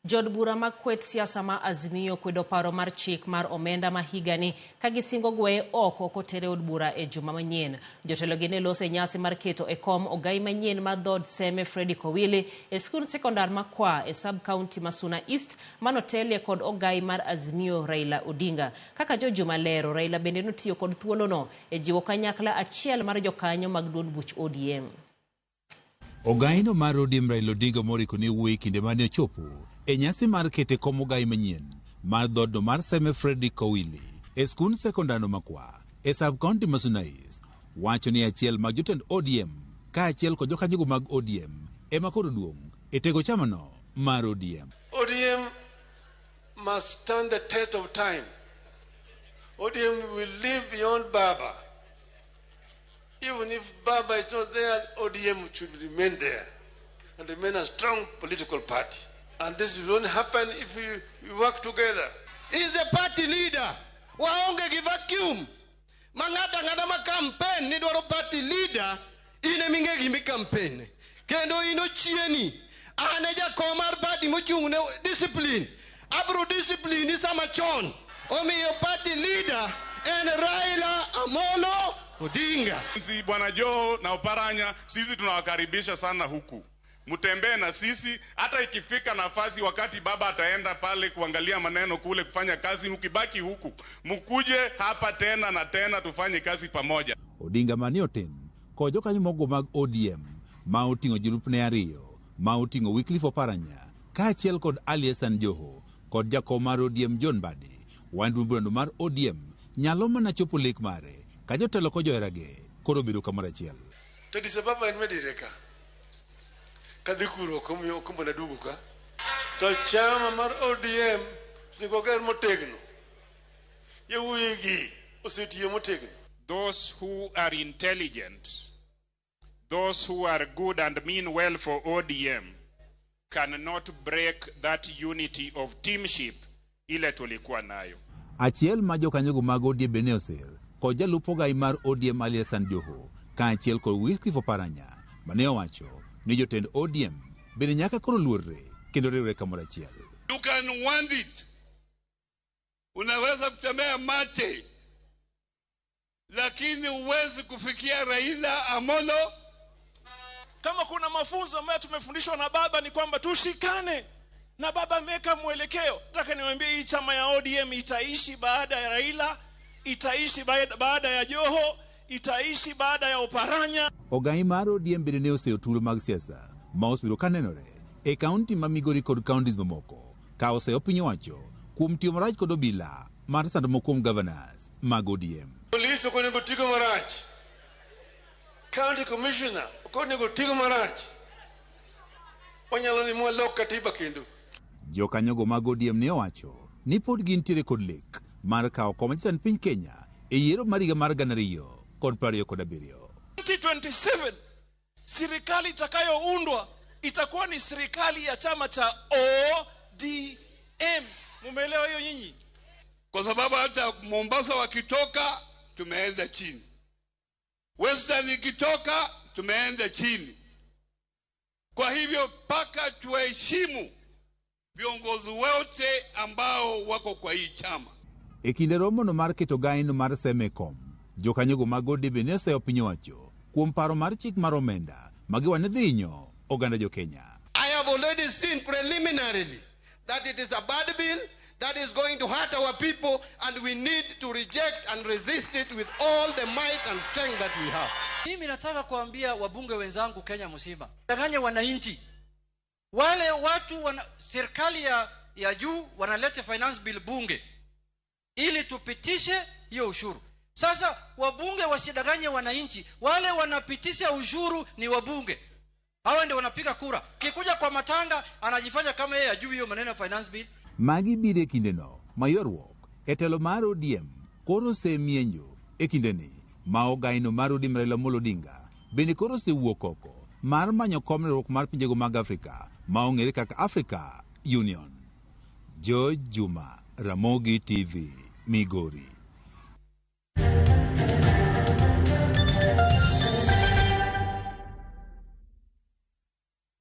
Jood bura mag kweth siasa ma Azimio kwedo paro mar chik mar omenda ma higani ka gisingo gweye oko kotere od bura e juma manyien. Jotelogi ne loso e nyasi mar keto e kom ogai manyien mar dhood Seme Fredrick Owili e skund sekondar ma Kwaa e sub county ma Suna East manotelie kod ogai mar Azimio Raila Odinga. Kaka George Juma lero, Raila bende notiyo kod thuolono e jiwo kanyakla achiel mar jokanyo mag duond buch ODM. Ogaino mar ODM Raila Odinga moriko ne wuoyo e kinde mane ochopo e nyasi mar keto e kom ogai manyien mar dhoodno mar Seme Fredrick Owili e skund sekondar no Makwa e sub county ma Suna East wacho ni achiel mag jotend ODM kaachiel kod jokanyogo mag ODM ema koro duong' e tego chamano mar ODM. ODM must stand the test of time. ODM will live beyond Baba. Even if Baba is not there, ODM should remain there and remain a strong political party. And this will only happen if we work together. Is the party leader. Waonge gi vacuum. Ma ng'ato ang'ata ma campaign ni dwaro party leader, in ema ing'e gima i campaign. Kendo in ochieni. An e jakom mar party mochung' ne discipline. Abro discipline ni sama chon. Omiyo party leader en Raila Amolo Odinga. Si Bwana Joho na Oparanya, sisi tunawakaribisha sana huku, mtembee na sisi. Hata ikifika nafasi wakati baba ataenda pale kuangalia maneno kule kufanya kazi, mkibaki huku mkuje hapa tena na tena, tufanye kazi pamoja. Odinga mane oten kod jokanyo mogo mag ODM ma oting'o jolupne ariyo ma oting'o Wycliffe Oparanya kaachiel kod Ali Hassan Joho kod jakom mar ODM John Mbadi. Wach burano mar ODM nyalo mana chopo lek mare ka jotelo kod joherage koro bedo kamoro achiel. To Addis Ababa en madiere ka. Kadhi kuro ok omiyo ok ombona duogo ka. To chama mar ODM onego wager motegno. Yawuoyi gi osetiyo motegno. Those who are intelligent, those who are good and mean well for ODM cannot break that unity of teamship ile tulikuwa nayo. Achiel ma jokanyogo mag ODM bende oser kod jalup ogai mar ODM Ali Hassan Joho kaachiel kod Wycliffe Oparanya mane owacho ni jotend ODM bende nyaka koro luorre kendo riwre kamoro achiel. You can want it. Unaweza kutembea mate, lakini huwezi kufikia Raila Amolo. Kama kuna mafunzo ambayo tumefundishwa na baba ni kwamba tushikane, na baba ameweka mwelekeo. Nataka niwaambie hii chama ya ODM itaishi baada ya Raila, itaishi baada ya Joho, itaishi baada ya Oparanya. Ogai mar ODM bende ne oseyo tulo mag siasa ma osebedo kanenore e kaunti ma Migori kod counties mamoko ka oseyo piny owacho kuom tiyo marach kod obila mar sando moko kuom governors mag ODM. Polisi ok onego tigo marach. County commissioner ok onego tigo marach. Wanyalo dhi mwalok katiba kendo. Jokanyogo mag ODM ne owacho ni pod gintiere kod lek mar kawo kom jatend piny Kenya e yiero mar higa mar 2027. 2027 serikali itakayoundwa itakuwa ni serikali ya chama cha ODM. Mumeelewa hiyo nyinyi? Kwa sababu hata Mombasa wakitoka tumeenda chini, Western ikitoka tumeenda chini. Kwa hivyo mpaka tuheshimu viongozi wote ambao wako kwa hii chama. E kinde romono mar keto gaino mar Seme kom, jokanyogo mag ODM bende ne oseyo piny owacho kuom paro mar chik mar omenda ma giwacho ni dhi hinyo oganda jo Kenya. I have already seen preliminarily that it is a bad bill that is going to hurt our people, and we need to reject and resist it with all the might and strength that we have. Mimi nataka kuambia wabunge wenzangu Kenya mzima, danganye wananchi. Wale watu wana, serikali ya juu wanaleta finance bill bunge ili tupitishe hiyo ushuru. Sasa wabunge wasidanganye wananchi, wale wanapitisha ushuru ni wabunge. Hawa ndio wanapiga kura. Kikuja kwa matanga anajifanya kama yeye ajui hiyo maneno ya finance bill. Magi biro e kindeno ma ywaruok e telo mar ODM koro osemienjo e kindeni ma ogaino mar ODM Raila Amolo Odinga bende koro osewuok oko mar manyo kom riwruok mar pinjego mag Afrika ma ong'ere kaka Africa Union. George Juma, Ramogi TV, Migori.